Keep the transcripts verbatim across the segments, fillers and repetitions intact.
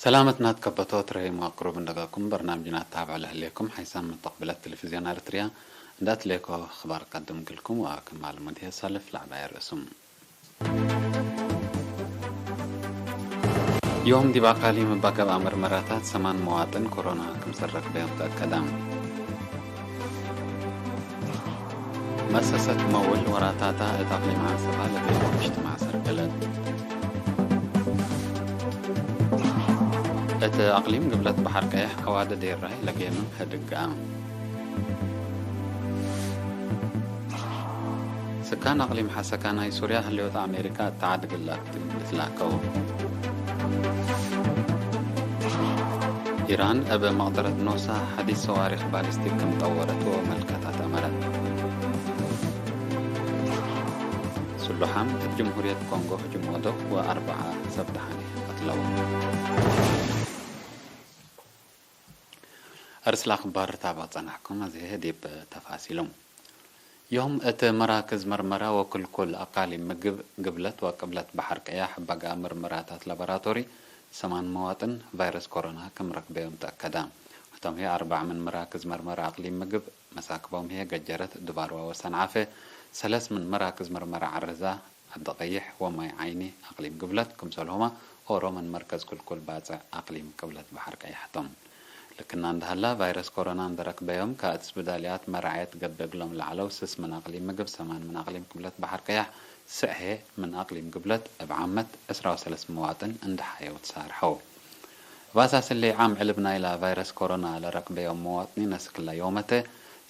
ሰላመት ናት ከበቶት ረይም ወአቅሩብ እንደጋኩም በርናምጅና ተታብዑ ለህሌኩም ሓይሳም መተቅብለት ቴሌቪዝዮን ኤረትርያ እንደ አትሌኮ አኽባር ቀድም ክልኩም ወክማል ሙድሄ ሳልፍ ለዐባይ ርእሱም። ዮም ዲብ አቃሊም እብ አገብአ ምርመራታት ሰማን መዋጥን ኮሮና ክምሰል ረክበዮም ተአከደ። መእሰሰት መውል ወራታታ እት አቅሊም ዐንሰባ ለቤት እጅትማዕ ሰርገለት። እት አቅሊም ግብለት በሐር ቀየሕ ዐዋደ ዴራይ ለጌምም ህድግ ገአ። ስካን አቅሊም ሐሰካ ናይ ሱርያ ህልዮት አሜሪካ እት ዐድ እግል ልትላከው። ኢራን እብ መቅደረት ኖሳ ሐዲስ ሰዋሪክ ባሊስቲክ ክም ጠወረት ወመልከታት አመረት። ስሉሓም እብ ጅምሁርየት ኮንጎ ህጅም ወደው ወአርበዓ ሰብ ደሓኔ ቀትለው። አርስለ አኽባር ታብዕ ጸናሕኩም፣ አዜ ዲብ ተፋሲሎም። ዮም እት መራክዝ መርመራ ወክልኩል አቃሊም ምግብ ግብለት ወቅብለት በሐር ቀያሕ በገአ ምርመራታት ላቦራቶሪ ሰማን መዋጥን ቫይረስ ኮሮና ክም ረክበዮም ተአከደ። ህቶም ህይ አርበዕ ምን መራክዝ መርመራ አቅሊም ምግብ መሳክቦም ህዬ ገጀረት፣ ድባርዋ ወሰንዓፈ፣ ሰለስ ምን መራክዝ መርመራ ዐረዛ፣ ዐዲ ቀይሕ ወማይ ዓይኒ አቅሊም ግብለት፣ ክምሰልሁመ ኦሮ ምን መርከዝ ክልኩል ባጽዕ አቅሊም ቅብለት በሐር ቀያሕ ቶም። ልክና እንደ ሀላ፣ ቫይረስ ኮሮና እንደ ረክበዮም፣ ከእት ስብዳልያት መርዓየት ገብእ እግሎም ለዐለው ስስ ምን አቅሊም ምግብ፣ ሰማን ምን አቅሊም ቅብለት በሐር ቀያሕ፣ ስዕ ህዬ ምን አቅሊም ግብለት እብ ዓመት ዕስራ ወሰለስ መዋጥን እንደ ሐየው ትሳርሐው። እብ አሳስ እሊ፣ ዓም ዕልብ ናይላ ቫይረስ ኮሮና ለረክበዮም መዋጥኒን አስክላ ዮመተ፣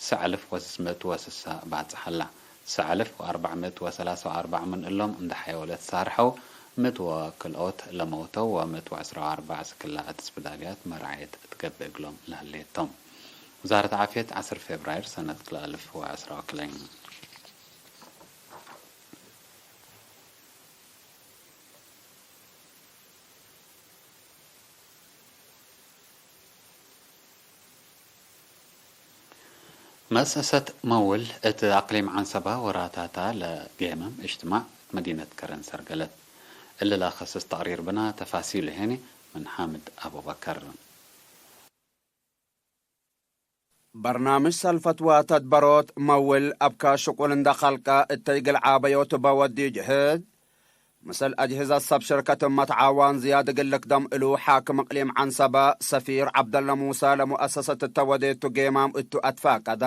ሰዕ አልፍ ወስስ ምእት ወስሳ ባጽሕ ሀላ። ሰዕ አልፍ ወአርበዕ ምእት ወሰላሳ ወአርበዕ ምን እሎም እንደ ሐየው ለትሳርሐው፣ ምእት ወክልኦት ለመውተው ወምእት ወዕስራ ወአርበዕ አስክላ እት ስብዳልያት መርዓየት እት ገብእ እግሎም ለህሌት ቶም። ውዛረት ዓፍየት፣ ዐስር ፌብራይር ሰነት ክልኤ አልፍ ወዐስራ ወክልኤ። መእሰሰት መውል እት አቅሊም ዐንሰባ ወራታታ ለጌምም እጅትማዕ እት መዲነት ከረን ሰርገለት። እሊ ለአከስስ ተቅሪር ብና፣ ተፋሲሉ ሄኒ ምን ሓምድ አቡበከር። በርናምጅ ሰልፈት ወተድበሮት መውል አብካ ሽቁል እንደ ከልቀ እተ እግል ዓበዮ ትበ ወድዩ ጅህድ፣ ምስል አጅህዘት ሰብ ሽርከት እመት ዓዋን ዝያድ እግል ልክደም እሉ፣ ሓክም እቅሊም ዐንሰበ ሰፊር ዐብደለ ሙሰ ለሙአሰሰት እተ ወዴቱ ጌማም እቱ አትፋቀደ።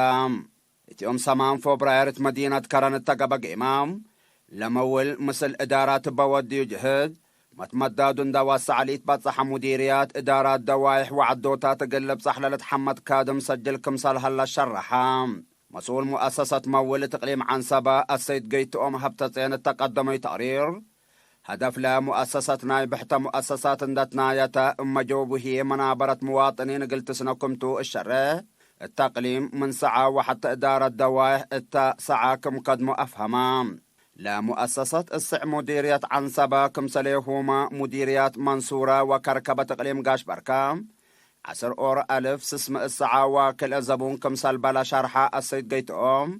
እት ዮም ሰማን ፎብራየር እት መዲነት ከረን እተ ገብአ ጌማም፣ ለመውል ምስል እዳራት እበ ወድዩ ጅህድ፣ መትመዳዱ እንደ ወሰዐ ለኢትበጸሐ ሙዲርያት፣ እዳራት ደዋይሕ ወዐዶታት እግል ልብጸሕ ለልትሐመድ ካድም ሰጅል ክምሰል ሀለ ሸረሐ። መስኡል ሙአሰሰት መውል እት እቅሊም ዐንሰበ አሰይድ ገይትኦም ሀብተጼን እተ ቀደመዩ ተቅሪር፣ ሀደፍ ለሙአሰሰት ናይ ብሕተ ሙአሰሳት እንደ ትናየተ፣ እመ ጀውቡ ህዬ መናበረት ምዋጥኒን እግል ትስነ ክምቱ እሸሬሕ፣ እት አቅሊም ምን ሰዐ ወሐተ እዳረት ደዋይሕ እተ ሰዐ ክም ከድሞ አፍሀመ። ለሙአሰሰት እስዕ ሙዲርየት ዐንሰበ ክምሰሌሁመ ሙዲርያት መንሱረ ወከርከበት እቅሊም ጋሽ በርከ፣ ዐስር ኦሮ አልፍ ስስ ምእት ሰዐ ወክልኤ ዘቡን ክምሰል በለ ሸርሐ አሰይድ ገይትኦም፣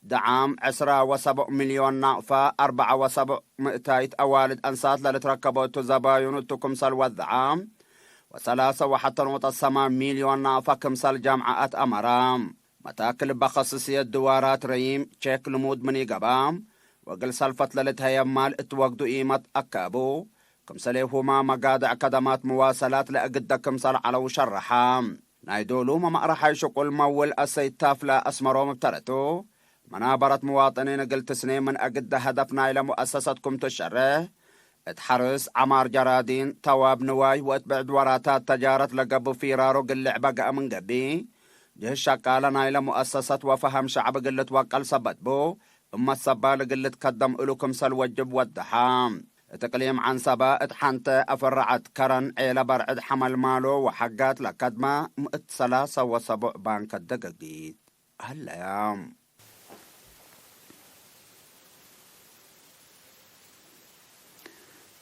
ደዓም ዕስራ ወሰቡዕ ሚልዮን ናቅፈ፣ አርበዐ ወሰቡዕ ምእታይት አዋልድ አንሳት ለልትረከቦ እቱ ዘባዩን እቱ ክምሰል ወዘዐ፣ ወሰላሰ ወሐተ ኖጠት ሰማን ሚልዮን ናቅፈ ክምሰል ጀምዐ አትአመረ። መታክል እበ ከስስየት ድዋራት ረዪም ቼክ ልሙድ ምን ኢገብአ፣ ወእግል ሰልፈት ለልትሀየብ ማል እት ወግዱ ኢመት አከአቡ፣ ክምሰሌሁመ መጋድዕ ከደማት መዋሰላት ለእግደ ክምሰል ዐለው ሸረሐ። ናይ ዶሉመ መእረሓይ ሽቁል መውል አሰይድ ታፍለ አስመሮም እብ ተረቱ፣ መናበረት ምዋጥኒን እግል ትስኔ ምን አግደ ሀደፍ ናይለ ሙአሰሰት ክምቱ ሸሬሕ፣ እት ሐርስ፣ ዐማር ጀራዲን፣ ተዋብ ንዋይ ወእት ብዕድ ወራታት ተጃረት ለገብኡ ፊራሮ እግል ልዕበ ገአ ምን ገብእ፣ ጅህት ሸቃለ ናይለ ሙአሰሰት ወፈሀም ሸዕብ እግል ልትወቀል ሰበት ቡ፣ እመት ሰባል እግል ልትከደም እሉ ክምሰል ወጅብ ወደሐ። እት እቅሊም ዐንሰበ እት ሐንተ አፈረዐት ከረን ዔለ በርዕድ ሐመልማሎ ወሐጋት ለከድመ ምእት ሰላሰ ወሰቡዕ ባንከ ደገጊት ሀለያ።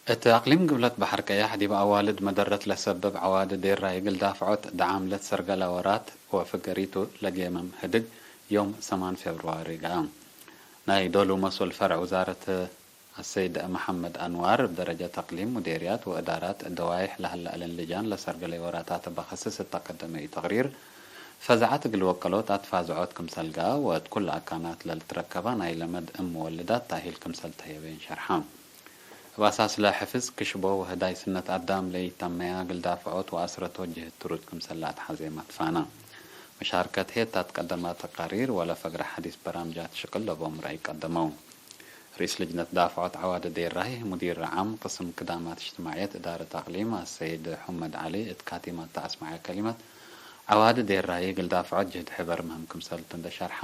እት አቅሊም ግብለት በሐር ቀያሕ ዲብ አዋልድ መደረት ለሰብብ ዐዋዲ ዴራይ እግል ዳፍዖት ደዓም ለትሰርገለ ወራት ወፍገሪቱ ለጌምም ህድግ ዮም ሰማን ፌብርዋሪ ገአ። ናይ ዶሉ መስኡል ፈርዕ ውዛረት አሰይድ መሐመድ አንዋር፣ እብ ደረጀት አቅሊም፣ ሙዴርያት ወእዳራት ደዋይሕ ለሀለ እልን ልጃን ለሰርገለዩ ወራታት እበ ከስስ እተ ቀደመዩ ተቅሪር፣ ፈዛዐት እግል ወቀሎት አትፋዝዖት ክምሰል ገአ ወእት ኩለ አካናት ለልትረከባ ናይ ለመድ እም ወልዳት ታሂል ክምሰል ተህየበ እንሸርሐ። እብ አሳስ ለሕፍዝ ክሽቦ ወህዳይ ስነት አዳም ለኢተመያ እግል ዳፍዖት ወአስረቶት ጅህት ትሩድ ክምሰል ለአትሐዜ መትፋና። መሻርከት ህዬ እተ አትቀደመ ተቃሪር ወለፈግረ ሐዲስ በራምጃት ሽቅል ለቦም ረአይ ቀደመው። ርኢስ ልጅነት ዳፍዖት ዐዋዲ ዴራይ፣ ሙዲር ዓም ቅስም ክዳማት እጅትማዕየት እዳረት አቅሊም አሰይድ ሑመድ ዐሊ እት ካቲመት ተአስመዐ ከሊመት፣ ዐዋዲ ዴራይ እግል ዳፍዖት ጅህድ ሕበር ምህም ክምሰልቱ እንዴ ሸርሐ፣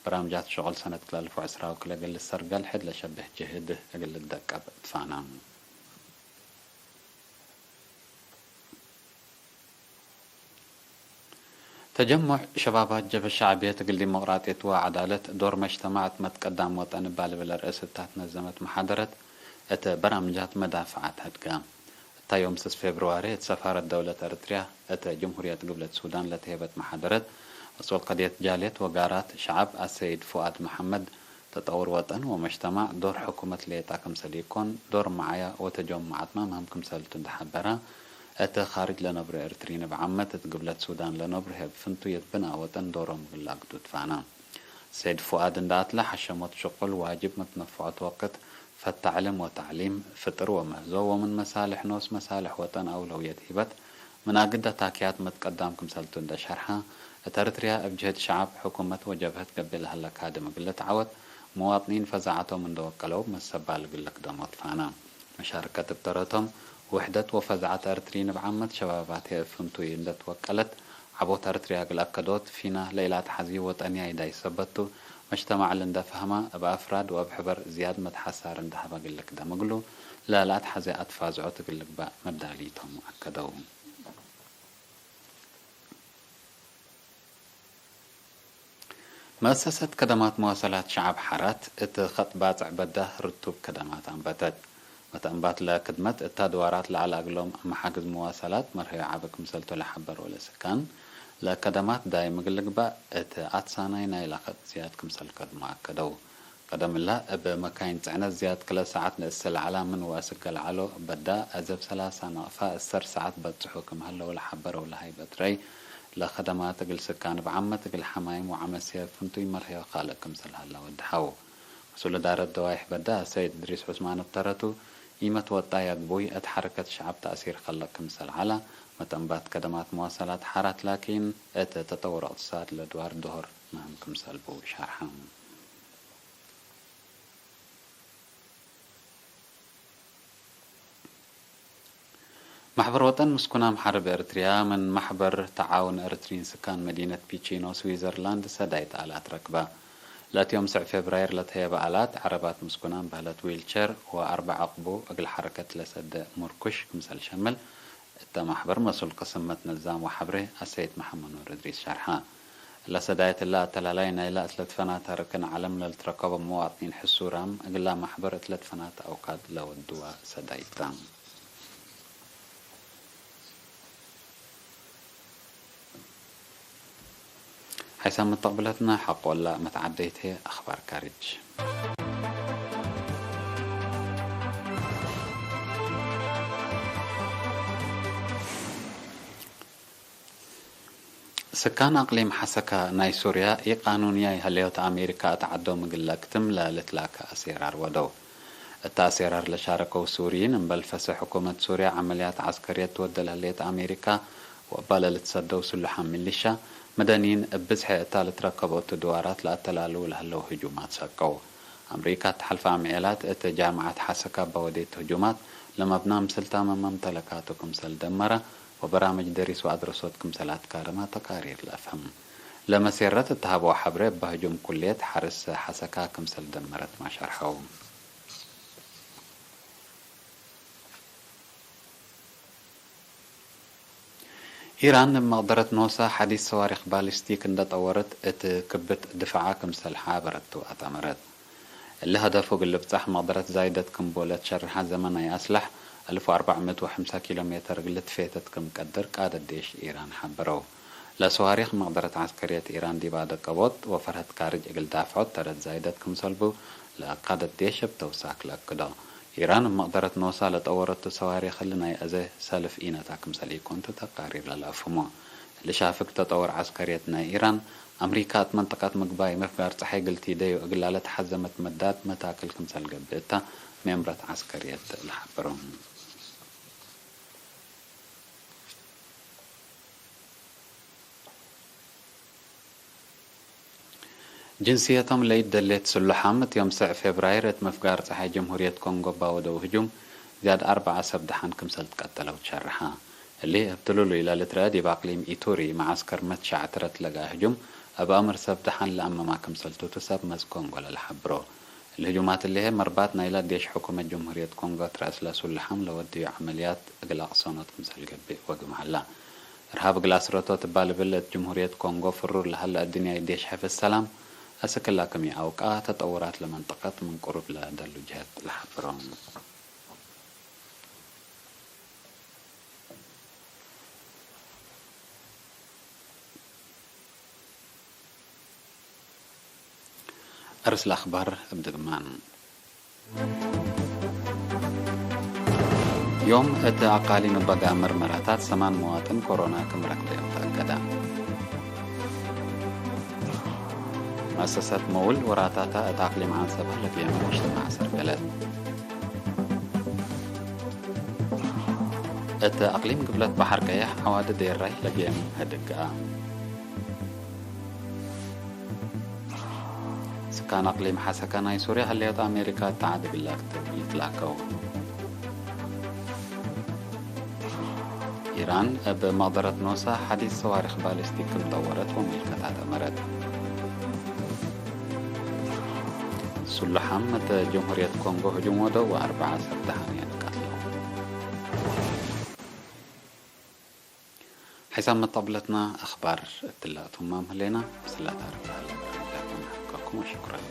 በራምጃት ሸቁል ሰነት ክልኤ አልፍ ወዕስራ ወክልኤ እግል ልሰርገል ሕድ ለሸብህ ጅህድ እግል ልደቀብ ትፋና። ተጀሙዕ ሸባባት ጀብህት ሸዕብየት እግል ዲሞቅራጥየት ወዐዳለት፣ ዶር መጅተማዕ እት መትቀዳም ወጠን እባ ልብል ርእስ እታ ትነዘመት መሓደረት፣ እት በራምጃት መዳፍዓት ሀድጋ። እታ ዮም ስስ ፌብርዋሪ እት ሰፋረት ደውለት ኤረትርያ እት ጅምሁርየት ግብለት ሱዳን ለተሄበት መሓደረት፣ መስኡል ቀድየት ጃልየት ወጋራት ሸዐብ አሰይድ ፉአድ መሐመድ፣ ተጠውር ወጠን ወመጅተማዕ ዶር ሕኩመት ሌጣ ክምሰል ኢኮን፣ ዶር መዓያ ወተጀሙዓትመ ምህም ክምሰልቱ እንዴ ሐበረ፣ እት ካርጅ ለነብሩ ኤረትርዪን እብ ዓመት እት ግብለት ሱዳን ለነብሩ ህዬ እብ ፍንቱየት ብናእ ወጠን ዶሮም እግል ለአግዱ ትፋና። ሰይድ ፉአድ እንዴ አትለ ሐሸሞት ሽቁል ዋጅብ መትነፈዖት ወቅት፣ ፈተ ዕልም ወተዕሊም፣ ፍጥር ወምህዞ ወምን መሳልሕ ኖስ መሳልሕ ወጠን አውለውየት ሂበት፣ ምን አግደ ታክያት መትቀዳም ክምሰልቱ እንዴ ሸርሐ፣ እት ኤረትርያ እብ ጅህት ሸዐብ፣ ሕኩመት ወጀብህት ገብእ ለሀለ ካድም እግል ልትዐወት፣ መዋጥኒን ፈዛዐቶም እንዴ ወቀለው መሰባል እግል ልክደሞ ትፋና። መሻርከት እብ ተረቶም፣ ውሕደት ወፈዛዐት ኤረትርዪን እብ ዓመት ሸባባትሀ እብ ፍንቱይ እንዴ ትወቀለት፣ ዐቦት ኤረትርያ እግል አከዶት፣ ፊናህ ለኢለአትሐዝዩ ወጠንያይ ዳይ ሰበት ቱ፣ መጅተማዕ ለእንዴ ፈሀማ፣ እብ አፍራድ ወእብ ሕበር ዝያድ መትሐሳር እንዴ ሀበ እግል ልክደም እግሉ፣ ለለአትሐዜ አትፋዝዖት እግል ልግባእ መዳሊቶም አከደው። መአሰሰት ከደማት መዋሰላት ሸዐብ ሐራት እት ከጥ ባጽዕ በዳህ ርቱብ ከደማት አንበተት። መተአንባትለ ክድመት እት አድዋራት ለዐለ እግሎም መሓግዝ መዋሰላት መርሀዩ ዐቢ ክምሰልቱ ለሐበረው ለስካን፣ ለከደማት ዳይም እግል ልግባእ እት አትሳናይ ናይለ ከጥ ዝያድ ክምሰል ከድሞ አከደው። ቀደም እለ፣ እብ መካይን ጽዕነት ዝያድ ክለ ሰዓት ለእሰ ለዐላ ምን ወአስክ ለዐሎ በዳ፣ አዘብ ሰላሳ ነቅፋ እሰር ሰዓት በጽሑ ክም ሀለው ለሐበረው ለሀይበት ረይ፣ ለከደማት እግል ስካን እብ ዓመት እግል ሐማይም ወዐመሴ ፍንቱይ መርሀዮ ካልእ ክምሰል ሀላ ወድሐው። መስኡል እዳረት ደዋይሕ በዳ ሰይድ እድሪስ ዑስማን እብ ተረቱ፣ ኢመት ወጣይ አግቡይ እት ሐረከት ሸዐብ ተእሲር ከለቅ ክምሰል ዐላ፣ መተንባት ከደማት መዋሰላት ሐራት ላኪን፣ እት ተጠውር እቅትሳድ ለድዋር ዶር ምህም ክምሰል ቡ ሸርሐ። መሕበር ወጠን ምስኩናም ሐርብ ኤረትርያ ምን መሕበር ተዓውን ኤረትርዪን ስካን መዲነት ፒቺኖ ስዊዘርላንድ ሰዳይት አላት ረክበ። ለእት ዮም ስዕ ፌብራይር ለተህየበ አላት ዐረባት ምስኩናም በህለት ዊልቸር ወአርበዕ ዕቅቡ እግል ሐረከት ለሰደ ሙርኩሽ ክምሰል ሸምል እተ መሕበር መስኡል ቅስም መትነዛም ወሐብሬ አሰይድ መሐመድ ኑር እድሪስ ሸርሐ። እለ ሰዳይት እለ አተላላይ ናይለ እት ለትፈናተ ርክን ዐለም ለልትረከቦ መዋጥኒን ሕሱራም እግላ መሕበር እት ለትፈናተ አውካድ ለወድዋ ሰዳይት ተ። ሐይሳም መተቅብለትነ ሐቆላ መትዓደይት ህዬ አኽባር ካርጅ። ስካን አቅሊም ሐሰካ ናይ ሱርያ፣ ኢቃኑንያይ ሀለዮት አሜሪካ እት ዐዶም እግል ለአክትም ለልትላከ አሴራር ወደው። እተ አሴራር ለሻረከው ሱርይን፣ እምበል ፈሰ ሕኩመት ሱርያ ዐመልያት ዐስከርየት ትወዴ ለህሌት አሜሪካ ወእባ ለልትሰደው ስሉሓም ሚሊሻ፣ መደንይን እብ ብዝሐ እታ ልትረከቦ እቱ ድዋራት ለአተላልዉ ለህለው ህጁማት ሰቀው። አምሪካ እት ሐልፈ አምዔላት እት ጃምዓት ሐሰካ እባ ወዴት ህጁማት፣ ለመብና ምስልታመ መምተለካቱ ክምሰል ደመረ፣ ወበራምጅ ደሪስ ወአድረሶት ክምሰል አትካረመ ተቃሪር ለአፍህም። ለመሴረት እት ሀበው ሐብሬ እበ ህጁም ኩልየት ሐርስ ሐሰካ ክምሰል ደመረትመ ሸርሐው። ኢራን እብ መቅደረት ኖሰ ሐዲስ ሰዋሪክ ባሊስቲክ እንደ ጠወረት እት ክብት ድፈዓ ክምሰል ሐበረቱ አተመረት። እሊ ሀደፉ እግል ልብጻሕ መቅደረት ዛይደት ክም ቦለት ሸርሐ፣ ዘመናይ አስለሕ አልፍ ወአርበዕ ምእት ወሐምሳ ኪሎ ሜተር እግል ልትፌተት ክም ቀድር ቃደት ዴሽ ኢራን ሐበረው። ለሰዋሪክ መቅደረት ዐስከርየት ኢራን ዲብ አደቀቦት ወፈርሀት ካርጅ እግል ዳፍዖት ተረት ዛይደት ክምሰልቡ ለአካደት ዴሽ እብ ተውሳክ ለአክዶ። ኢራን እብ መቅደረት ኖሳ ለጠወረቱ ሰዋሪክ እሊ ናይ አዜ ሰልፍ ኢነታ ክምሰል ኢኮን ቱ ተቃሪር ለለአፍህሞ። እሊ ሻፍግ ተጠወር ዐስከርየት ናይ ኢራን፣ አምሪካ እት መንጠቀት ምግባይ ምፍጋር ጸሓይ እግል ቲደዩ እግላ ለተሐዘመት መዳት መታክል ክምሰል ገብእ እታ ሜምረት ዐስከርየት ለሐብሮ። ጅንስየቶም ለኢደሌት ስሉሓም፣ እት ዮም ሰዕ ፌብራይር እት ምፍጋር ጸሓይ ጀምሁርየት ኮንጎ እባ ወደው ህጁም፣ ዝያድ አርበዐ ሰብ ደሓን ክምሰል ትቀተለው ትሸርሐ። እሊ እብ ትሉሉይ ለልትረአ ዲብ አቅሊም ኢቱሪ መዓስከር መትሻዕ ትረት ለገአ ህጁም፣ እብ አምር ሰብ ደሓን ለአመማ ክምሰልቱ ቱ ሰብ መጽ ኮንጎ ለለሐብሮ። እሊ ህጁማት እሊሀ መርባት ናይላ ዴሽ ሕኩመት ጀምሁርየት ኮንጎ እት ረአስለ ሱሉሓም ለወድዩ ዐመልያት እግል አቅሰኖት ክምሰል ገብእ ወግም ሀላ። እርሃብ እግል አስረቶ ትባል እብል እት ጅምሁርየት ኮንጎ ፍሩር ለሀለ አዱንያይ ዴሽ ሕፍዝ ሰላም አስክ እላ ክም ይአውቃ፣ ተጠውራት ለመንጠቀት ምን ቅሩብ ለደሉ ጀህት ለሐብሮ። አርስ ለአክባር እብ ድግማን። ዮም እት አቃሊም እበ ጋምር መራታት ሰማን መዋጥን ኮሮና ክም ረክበዮም ተአከደ። መአሰሰት መውል ወራታታ እት አቅሊም ዐንሰበ ለግየም ሙጅተማዕ ሰርገለት። እት አቅሊም ግብለት በሐር ቀየሕ ዐዋዲ ዴራይ ለግየም ህድግ ገአ። ስካን አቅሊም ሐሰከ ናይ ሱርያ ህሌት አሜሪካ እት ዐድ እግል ልትላከው። ኢራን እብ መቅደረት ኖሳ ሐዲስ ሰዋሪክ ባሊስቲክ ክም ጠወረት ወሚልከታት አመረት። ሱሉሓም እት ጀምሁርየት ኮንጎ ህጁም ወደው ወአርበዐ ሰብ ደሓንየት ቀትለው። ሐይሳም መጣብለትና አኽባር እትላ ቱማም ህሌና፣ ምስላ ታርፍ ለሀለ በርናምጃትና። ከኩም ወሽኩረን።